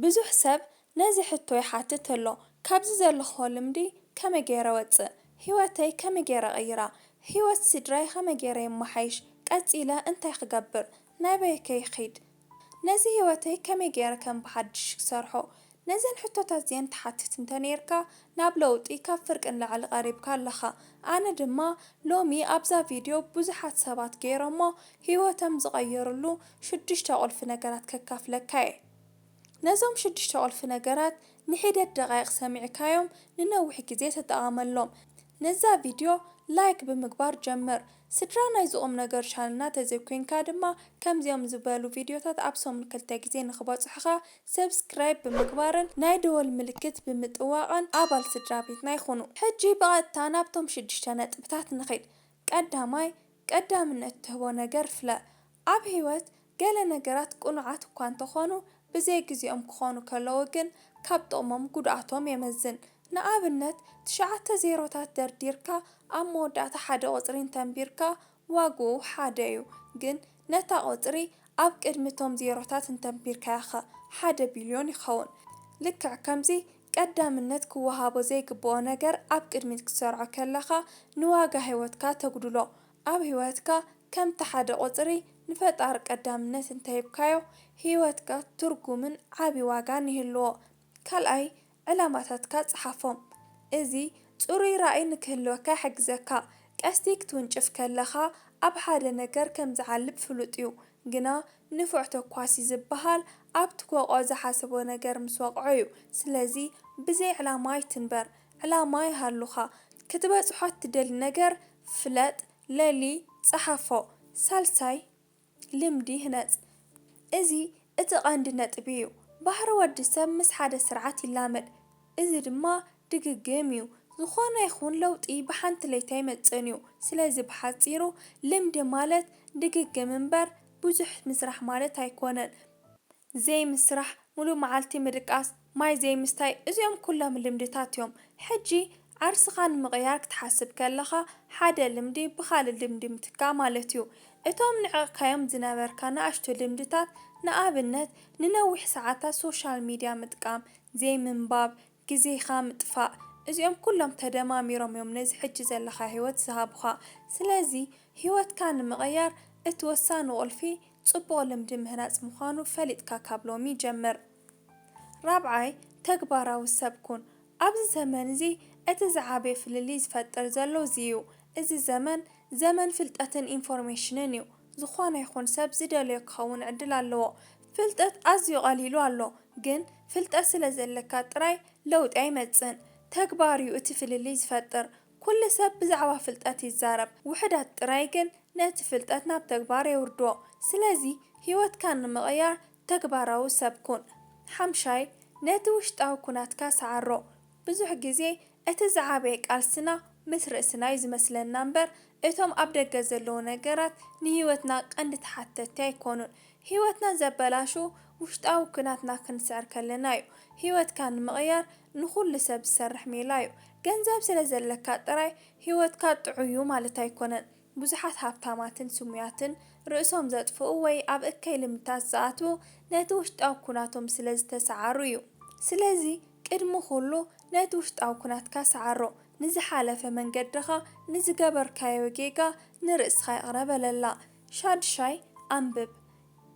ብዙሕ ሰብ ነዚ ሕቶ ይሓትት ኣሎ፣ ካብዚ ዘለኽዎ ልምዲ ከመይ ገይረ ወፅእ? ህይወተይ ከመይ ገይረ ቀይራ? ህይወት ስድራይ ከመይ ገይረ የመሓይሽ? ቀፂለ እንታይ ክገብር? ናበይ ከ ይኺድ? ነዚ ህይወተይ ከመይ ገይረ ከም ብሓድሽ ክሰርሖ? ነዘን ሕቶታት እዚአን ትሓትት እንተነይርካ፣ ናብ ለውጢ ካብ ፍርቂ ንላዕሊ ቀሪብካ ኣለኻ። ኣነ ድማ ሎሚ ኣብዛ ቪድዮ ብዙሓት ሰባት ገይሮሞ ህይወቶም ዝቐየሩሉ ሽዱሽተ ቁልፊ ነገራት ከካፍለካ እየ። ነዞም ሽዱሽተ ቁልፊ ነገራት ንሒደት ደቃይቕ ሰሚዕካዮም ንነዊሕ ግዜ ተጠቐመሎም። ነዛ ቪድዮ ላይክ ብምግባር ጀምር። ስድራ ናይዚ ቁም ነገር ቻነልና ተዘይኮይንካ ድማ ከምዚኦም ዝበሉ ቪድዮታት ኣብ ሰሙን ክልተ ግዜ ንክበፅሑኻ ሰብስክራይብ ብምግባርን ናይ ደወል ምልክት ብምጥዋቕን ኣባል ስድራ ቤትና ይኹኑ። ሕጂ ብቐጥታ ናብቶም ሽዱሽተ ነጥብታት ንኺድ። ቀዳማይ፣ ቀዳምነት ትህቦ ነገር ፍለ። ኣብ ህይወት ገለ ነገራት ቅኑዓት እኳ እንተኾኑ፣ ብዘይግዜኦም ክኾኑ ከለዉ ግን ካብ ጥቕሞም ጉድኣቶም የመዝን። ንኣብነት፣ ትሽዓተ ዜሮታት ደርዲርካ ኣብ መወዳእታ ሓደ ቁጽሪ እንተንቢርካ ዋግኡ ሓደ እዩ። ግን ነታ ቁጽሪ ኣብ ቅድሚ እቶም ዜሮታት እንተንቢርካያ ኸ ሓደ ቢልዮን ይኸውን። ልክዕ ከምዚ ቀዳምነት ክወሃቦ ዘይግብኦ ነገር ኣብ ቅድሚት ክትሰርዖ ከለኻ ንዋጋ ህይወትካ ተጉድሎ። ኣብ ህይወትካ ከምቲ ሓደ ቁጽሪ ንፈጣሪ ቀዳምነት እንተሂብካዮ፣ ህይወትካ ትርጉምን ዓቢ ዋጋን ይህልዎ። ካልኣይ፣ ዕላማታትካ ጽሓፎም። እዚ ጽሩይ ራእይ ንክህልወካ ይሕግዘካ። ቀስቲ ክትውንጭፍ ከለኻ ኣብ ሓደ ነገር ከም ዝዓልብ ፍሉጥ እዩ። ግና ንፉዕ ተኳሲ ዝበሃል ኣብቲ ክወቕዖ ዝሓሰቦ ነገር ምስ ወቕዖ እዩ። ስለዚ ብዘይ ዕላማ ኣይትንበር፣ ዕላማ ይሃሉኻ። ክትበጽሖ እትደሊ ነገር ፍለጥ፣ ለሊ፣ ጸሓፎ። ሳልሳይ፣ ልምዲ ህነጽ። እዚ እቲ ቀንዲ ነጥቢ እዩ። ባህሪ ወዲ ሰብ ምስ ሓደ ስርዓት ይላመድ። እዚ ድማ ድግግም እዩ። ዝኾነ ይኹን ለውጢ ብሓንቲ ለይቲ ኣይመጽእን እዩ። ስለዚ ብሓጺሩ ልምዲ ማለት ድግግም እምበር ብዙሕ ምስራሕ ማለት ኣይኮነን። ዘይምስራሕ፣ ሙሉእ መዓልቲ ምድቃስ፣ ማይ ዘይምስታይ፣ እዚኦም ኩሎም ልምድታት እዮም። ሕጂ ዓርስኻ ንምቕያር ክትሓስብ ከለኻ ሓደ ልምዲ ብኻልእ ልምዲ ምትካእ ማለት እዩ። እቶም ንዒቕካዮም ዝነበርካ ንኣሽቱ ልምድታት፣ ንኣብነት ንነዊሕ ሰዓታት ሶሻል ሚድያ ምጥቃም፣ ዘይምንባብ፣ ግዜኻ ምጥፋእ፣ እዚኦም ኩሎም ተደማሚሮም እዮም ነዚ ሕጂ ዘለኻ ህይወት ዝሃቡኻ። ስለዚ ህይወትካ ንምቕያር እቲ ወሳኒ ቁልፊ ጽቡቕ ልምዲ ምህናጽ ምዃኑ ፈሊጥካ ካብ ሎሚ ጀምር። ራብዓይ፣ ተግባራዊ ሰብ ኩን። ኣብዚ ዘመን እዚ እቲ ዝዓበየ ፍልልይ ዝፈጥር ዘሎ እዚ እዩ። እዚ ዘመን ዘመን ፍልጠትን ኢንፎርሜሽንን እዩ። ዝኾነ ይኹን ሰብ ዝደለዮ ክኸውን ዕድል ኣለዎ። ፍልጠት ኣዝዩ ቀሊሉ ኣሎ፣ ግን ፍልጠት ስለ ዘለካ ጥራይ ለውጢ ኣይመጽእን። ተግባር እዩ እቲ ፍልልይ ዝፈጥር። ኩሉ ሰብ ብዛዕባ ፍልጠት ይዛረብ፣ ውሑዳት ጥራይ ግን ነቲ ፍልጠት ናብ ተግባር የውርድዎ። ስለዚ ህይወትካ ንምቕያር ተግባራዊ ሰብ ኩን። ሓምሻይ፣ ነቲ ውሽጣዊ ኩናትካ ሰዓሮ። ብዙሕ ግዜ እቲ ዝዓበየ ቃልስና ምስ ርእስና እዩ ዝመስለና እምበር፣ እቶም ኣብ ደገ ዘለዉ ነገራት ንህይወትና ቀንዲ ተሓተትቲ ኣይኮኑን። ህይወትና ዘበላሹ ውሽጣዊ ኩናትና ክንስዕር ከለና እዩ። ህይወትካ ንምቕያር ንኹሉ ሰብ ዝሰርሕ ሜላ እዩ። ገንዘብ ስለ ዘለካ ጥራይ ህይወትካ ጥዑይ እዩ ማለት ኣይኮነን። ብዙሓት ሃብታማትን ስሙያትን ርእሶም ዘጥፍኡ ወይ ኣብ እከይ ልምድታት ዝኣትዉ ነቲ ውሽጣዊ ኩናቶም ስለ ዝተሰዓሩ እዩ። ስለዚ ቅድሚ ኩሉ ነቲ ውሽጣዊ ኩናትካ ሰዓሮ። ንዝሓለፈ መንገድኻ፣ ንዝገበርካዮ ጌጋ ንርእስኻ ይቕረ በለላ። ሻድሻይ፣ ኣንብብ።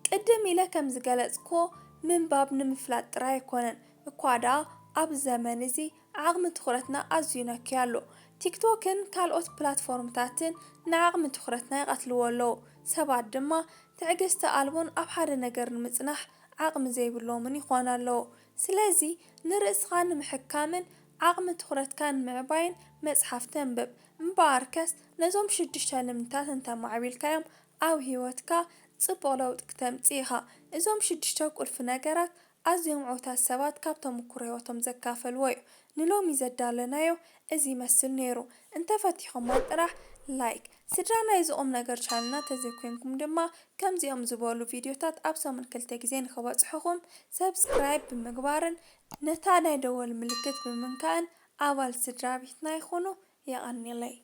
ቅድም ኢለ ከም ዝገለጽክዎ፣ ምንባብ ንምፍላጥ ጥራይ ኣይኮነን፣ እኳ ደኣ ኣብዚ ዘመን እዚ ዓቕሚ ትኹረትና ኣዝዩ ነክዩ ኣሎ። ቲክቶክን ካልኦት ፕላትፎርምታትን ንዓቕሚ ትኹረትና ይቐትልዎ ኣለዉ። ሰባት ድማ ትዕግስቲ ኣልቦን ኣብ ሓደ ነገር ንምጽናሕ ዓቕሚ ዘይብሎምን ይኾኑ ኣለዉ። ስለዚ ንርእስኻ ንምሕካምን ዓቕሚ ትኹረትካ ንምዕባይን መጽሓፍ ተንብብ። እምበኣርከስ ነዞም ሽዱሽተ ልምድታት እንተማዕቢልካዮም ኣብ ህይወትካ ጽቡቕ ለውጢ ክተምጽእ ኢኻ። እዞም ሽዱሽተ ቁልፊ ነገራት ኣዝዮም ዕዉታት ሰባት ካብ ተመኩሮ ህይወቶም ዘካፈልዎ እዩ። ንሎሚ ዘዳለናዮ እዚ ይመስል ነይሩ። እንተፈቲኹሞ ጥራሕ ላይክ፣ ስድራ ናይዚ ቁም ነገር ቻነልና ተዘይኮይንኩም ድማ ከምዚኦም ዝበሉ ቪድዮታት ኣብ ሰሙን ክልተ ግዜ ንክበጽሑኹም ሰብስክራይብ ብምግባርን ነታ ናይ ደወል ምልክት ብምንካእን ኣባል ስድራ ቤትና ይኹኑ። የቐንየለይ።